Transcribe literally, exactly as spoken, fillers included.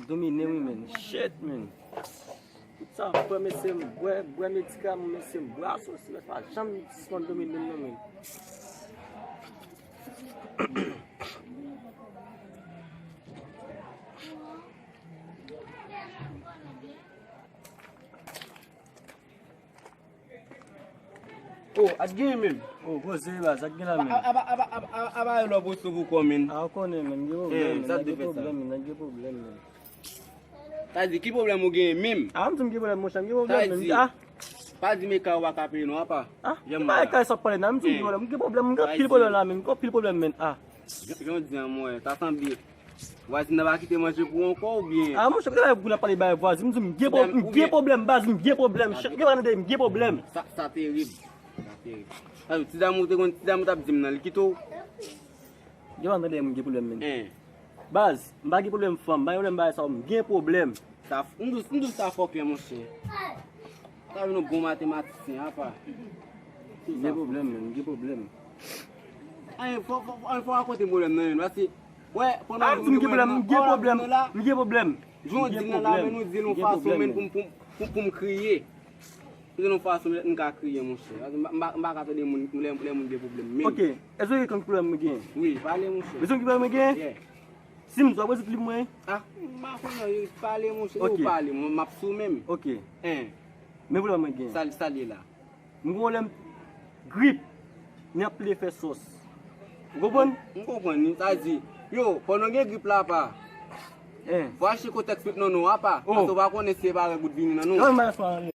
Domine wi, men. Shit, men. Tout sa m pran, mesye, m bwè, bwè medikaman, mesye, m bwè asosi, men pa janm sispann domine m non, men. Oh, ak gen menm. Oh, koze baz, ak gen la menm. Aba, aba, aba, aba, aba, aba, lò pou sou pou kò, men. Ah, ou konnen, men, gen pwoblèm, men, gen pwoblèm, men, gen pwoblèm, men. Sa di, ki pwoblèm ou gen menm? Ah, m di m gen pwoblèm, monchè, m gen pwoblèm, men. Ah. Pa di Meka ou pa ka peye non, apa. Ah, ki bagay kay sa w ap pale la, m di m gen pwoblèm, m gen pwoblèm, m gen anpil pwoblèm la, men, m gen anpil pwoblèm, men. Ah. Jan, jan w di an, mwen, ta sanble. Vwazin nan pa kite manje pou ou ankò oubyen? Ah, monchè, kòman pou n ap pale bay vwazin? M di m gen pwoblèm, m gen pwoblèm, baz, m gen pwoblèm. Chak gen bagay nan de m gen pwoblèm. Sa, sa terib. Sa terib. Sa, ti damou te konn, ti damou t ap di m nan, li kite w? Gen bagay nan de m gen pwoblèm, men. Baz, m pa gen pwoblèm fanm, m pa gen pwoblèm bagay sa yo, m gen pwoblèm. Sa, m di w, m di w sa fòkè, monchè. Sa vin yon bon matematisyen, apa. M gen pwoblèm, men, m gen pwoblèm. Anyen, fò, fò, anyen, fò rakonte m pwoblèm nan, men, paske, wè, pandan nou gen pwoblèm, m gen pwoblèm, m gen pwoblèm. Jan w di nan la, men nou di l yon fason, men, pou m, pou m, pou m, pou m kriye. Ou di l yon fason, men, m ka kriye, monchè. Paske m pa, m pa, m pa ka tande moun, lè, lè moun gen pwoblèm, men. Ok, èske w konn ki pwoblèm mwen gen? Wi, pale, monchè. Ou konn ki pwoblèm mwen gen? Yeah. Si m di w ap rezoud li pou mwen? Ah, m pa konn non, pale, monchè, ou pale, m, m ap sou menm. Ok. Hein. Men pwoblèm mwen gen. Sa, sa l ye la? M gen pwoblèm grip. Ni ap plede fè sòs. Ou konprann? M konprann, sa di, yo, pandan w gen grip la, apa. Hein. Fò achte kotèks met nan non w, apa. Oh. Paske w pa konnen si e pa règ ou t vini nan non w.